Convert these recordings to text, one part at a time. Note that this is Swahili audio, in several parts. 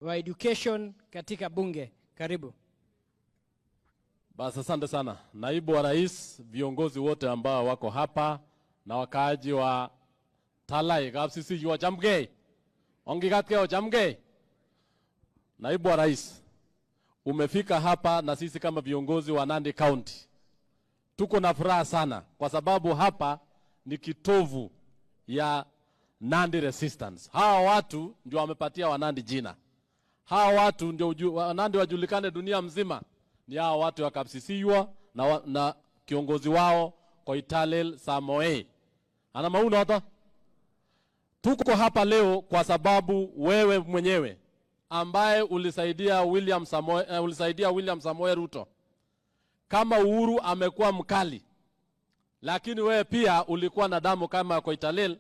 Wa education katika bunge. Karibu. Basi asante sana, naibu wa rais, viongozi wote ambao wako hapa na wakaaji wa Talai Kapsisiwon, ochamgei. Ongikatkei, ochamgei. Naibu wa rais, umefika hapa na sisi kama viongozi wa Nandi County tuko na furaha sana kwa sababu hapa ni kitovu ya Nandi Resistance. Hawa watu ndio wamepatia Wanandi jina. Hawa watu ndio Wanandi wajulikane dunia mzima. Ni hawa watu wa Kapsisiwon na kiongozi wao Koitalel Samoei. Ana mauna hata? Tuko hapa leo kwa sababu wewe mwenyewe ambaye ulisaidia William Samoei Ruto. Kama Uhuru amekuwa mkali, lakini wewe pia ulikuwa na damu kama Koitalel,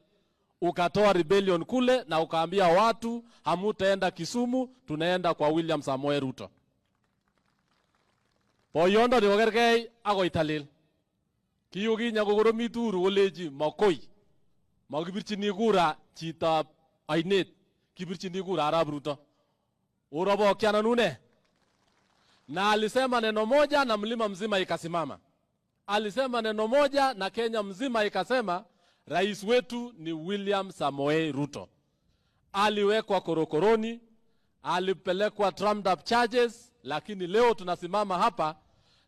ukatoa rebellion kule na ukaambia watu hamutaenda Kisumu, tunaenda kwa William Samoei Ruto. Boyondo ni kokergei ak Koitalel. Kiyukinya kokoromit Uhuru kolechi makoi. Makibirchini kura chitab ainet, kibirchini kura Arap Ruto. Orobokian une. Na alisema neno moja na mlima mzima ikasimama. Alisema neno moja na Kenya mzima ikasema rais wetu ni William Samoei Ruto. Aliwekwa korokoroni, alipelekwa trumped up charges, lakini leo tunasimama hapa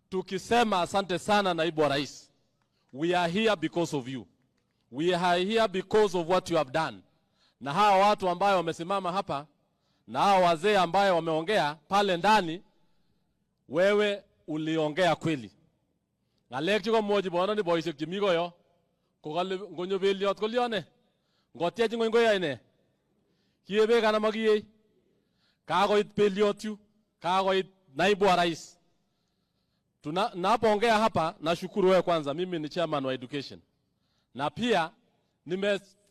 tukisema asante sana, naibu wa rais. We are here because of you. We are here because of what you have done. Na hawa watu ambayo wamesimama hapa na hawa wazee ambayo wameongea pale ndani, wewe uliongea kweli. Ngalek chekomwochi boyondoni boisiek chemi koyo, kokale ngonyo beliot kolione, ngotyech ngweny koyoe nee? Kiye beek anan makiyei? Kakoit beliot yu, kakoit naibu wa rais. Napoongea hapa nashukuru wewe kwanza, mimi ni chairman wa education. Na pia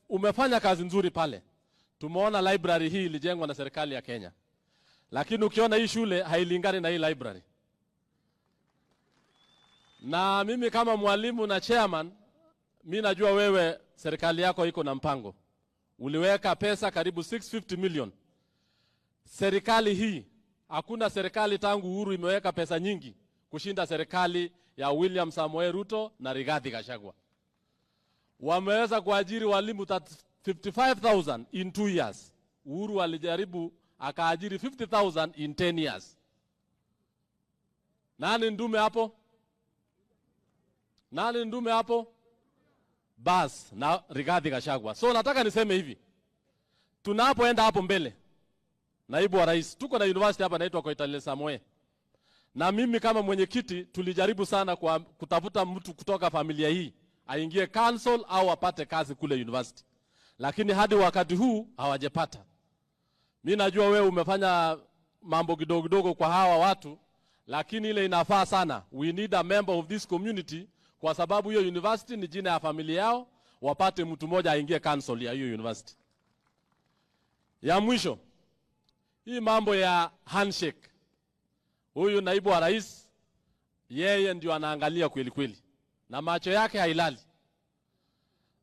umefanya kazi nzuri pale. Tumeona library hii ilijengwa na serikali ya Kenya. Lakini ukiona hii shule hailingani na hii library. Na mimi kama mwalimu na chairman, mi najua wewe serikali yako iko na mpango. Uliweka pesa karibu 650 million. Serikali hii, hakuna serikali tangu uhuru imeweka pesa nyingi kushinda serikali ya William Samoei Ruto na Rigathi Gachagua. Wameweza kuajiri walimu 55,000 in 2 years. Uhuru alijaribu akaajiri 50,000 in 10 years. Nani ndume hapo? Nani ndume hapo? Bas na Rigathi Gachagua. So nataka niseme hivi. Tunapoenda hapo mbele, naibu wa rais, tuko na university hapa inaitwa Koitalel Samoei. Na mimi kama mwenyekiti tulijaribu sana kwa kutafuta mtu kutoka familia hii aingie council au apate kazi kule university. Lakini hadi wakati huu hawajapata. Mimi najua wewe umefanya mambo kidogo kidogo kwa hawa watu, lakini ile inafaa sana. We need a member of this community kwa sababu hiyo university ni jina ya familia yao, wapate mtu mmoja aingie council ya hiyo university. Ya mwisho, hii mambo ya handshake. Huyu naibu wa rais yeye ndio anaangalia kweli kweli, na macho yake hailali.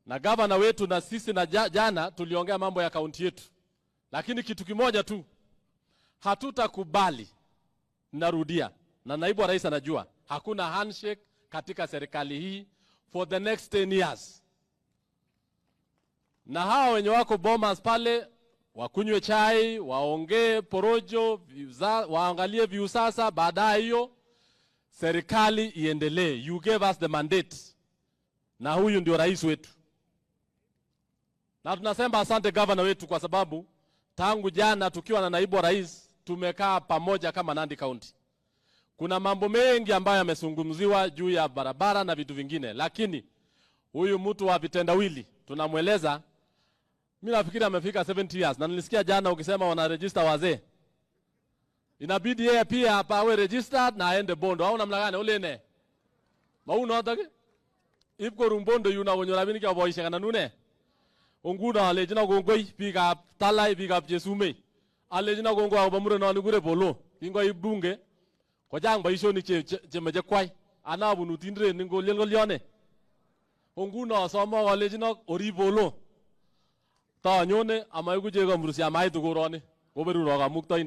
Na gavana wetu na sisi na jana tuliongea mambo ya kaunti yetu. Lakini kitu kimoja tu hatutakubali, narudia, na naibu wa rais anajua, hakuna handshake katika serikali hii for the next 10 years. Na hawa wenye wako Bomas pale wakunywe chai, waongee porojo, waangalie Viusasa, baadaye hiyo serikali iendelee. You gave us the mandate. Na huyu ndio rais wetu. Na tunasema asante governor wetu kwa sababu tangu jana tukiwa na naibu wa rais tumekaa pamoja kama Nandi County. Kuna mambo mengi ambayo yamezungumziwa juu ya barabara na vitu vingine, lakini huyu mtu wa vitendawili tunamweleza, mimi nafikiri amefika 70 years, na nilisikia jana ukisema wana register wazee. Inabidi yeye pia hapa awe registered na aende Bondo au namna gani ulene? Mauno hataki? Ipko Bondo yuna konyor rabinik chebo boisiek anan une? Nguno alechino kongoi biikab Talai, biikab Chesumei. Alechino kongoi akobo murenon nikure Polo. Kingoib bunge kochang boisionik chemoche kwai. Anabunu tindret ngolyon ngolyone. Ko nguno asome alechino orib Polo. Tanyone amaiku chego murusi amaitu koroni. Koberuro Kamuktaindet.